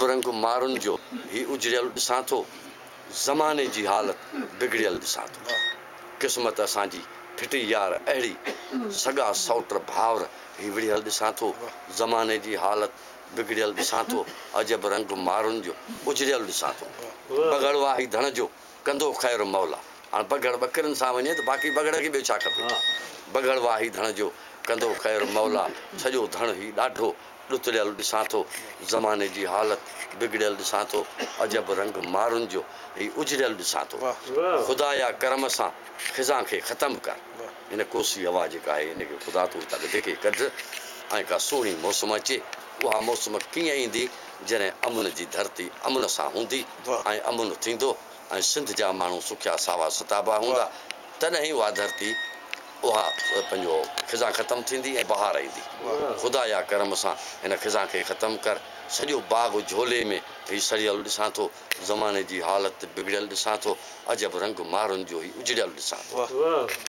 عجب رنگ مارن جو هي اجڙيل ڏسان ٿو، زماني جي حالت بگڙيل ڏسان ٿو. قسمت اسان جي ڦٽي يار اهڙي، سڳا سئوٽ ڀائر هي وڙهيل ڏسان ٿو، زماني جي حالت بگڙيل ڏسان ٿو، عجب رنگ مارن جو اجڙيل ڏسان ٿو. بگهڙ واهي ڌڻ جو ڪندو خير مولا. هاڻ بگهڙ ٻڪرين سان وڃي ته باقي بگهڙ کي ٻيو ڇا کپي. بگهڙ واهي ڌڻ جو ڪندو خير مولا، سڄو ڌڻ هي ڏاڍو ڏتڙيل ڏسان ٿو، زماني جي حالت بگڙيل ڏسان ٿو، عجب رنگ مارن جو هي اجڙيل ڏسان ٿو. خدايا ڪرم سان خزان کي ختم ڪر. هن ڪوسي هوا جيڪا آهي ان کي خدا تون هتان ڌڪي ڪڍ ۽ ڪا سهڻي موسم اچي. اها موسم ڪيئن ايندي جڏهن امن جي ڌرتي امن سان هوندي ۽ امن ٿيندو ۽ سنڌ جا ماڻهو سکيا ساوا ستابا هوندا تڏهن ئي اها ڌرتي اها پنهنجو خزان ختم ٿيندي ۽ بهار ايندي. خدا يا ڪرم سان هن خزان کي ختم ڪر. سڄو باغ جهولي ۾ هي سڙيل ڏسان ٿو. زماني جي حالت بگڙيل ڏسان ٿو. عجب رنگ مارن جو هي اجڙيل ڏسان ٿو.